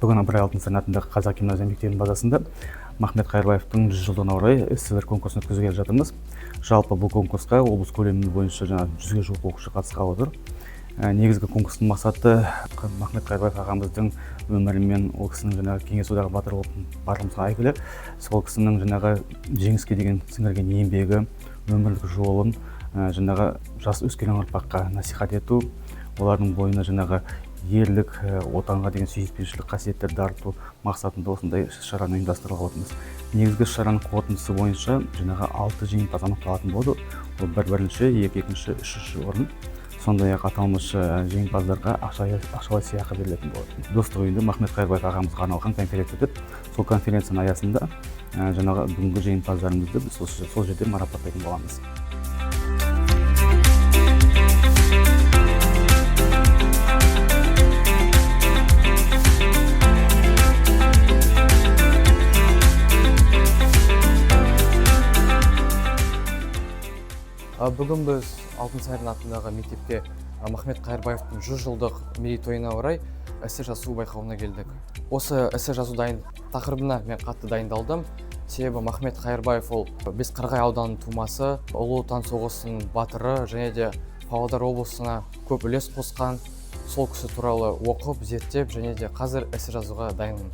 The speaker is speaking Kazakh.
Бүгін Ыбырай Алтынсарин атындағы қазақ гимназия мектебінің базасында Махмет Қайырбаевтың 100 жылдығына орай эсселер конкурсын өткізгелі жатырмыз. Жалпы бұл конкурсқа облыс көлемі бойынша жаңа 100-ге жуық оқушы қатысқалы отыр. Негізгі конкурстың мақсаты Махмет Қайырбаев ағамыздың өмірімен, ол кісінің жаңағы Кеңес Одағы батыры болып барлығымызға әйгілі, сол кісінің жаңағы жеңіске деген сіңірген еңбегі, өмірлік жолын жаңағы жас өскелең ұрпаққа насихат ету, олардың бойына жаңағы ерлік, отанға деген сүйіспеншілік қасиеттерді дарыту мақсатында осындай іс-шараны ұйымдастырып отырмыз. Негізгі іс-шараның қорытындысы бойынша жаңағы 6 жеңімпаз анықталатын болды. Ол бір бірінші, екі екінші, үшінші орын. Сондай-ақ аталмыш жеңімпаздарға ақшалай сыйақы берілетін болады. Достық үйінде Махмет Қайырбаев ағамызға арналған конференция өтеді. Сол конференцияның аясында жаңағы бүгінгі жеңімпаздарымызды біз сол жерде марапаттайтын боламыз. Бүгін біз Алтынсарин атындағы мектепке Махмет Қайырбаевтың 100 жылдық мерейтойына орай эссе жазу байқауына келдік. Осы эссе жазу дайын тақырыбына мен қатты дайындалдым. Себебі Махмет Қайырбаев ол Бесқарағай ауданының тумасы, Ұлы Отан соғысының батыры және де Павлодар облысына көп үлес қосқан. Сол кісі туралы оқып, зерттеп және де қазір эссе жазуға дайынмын.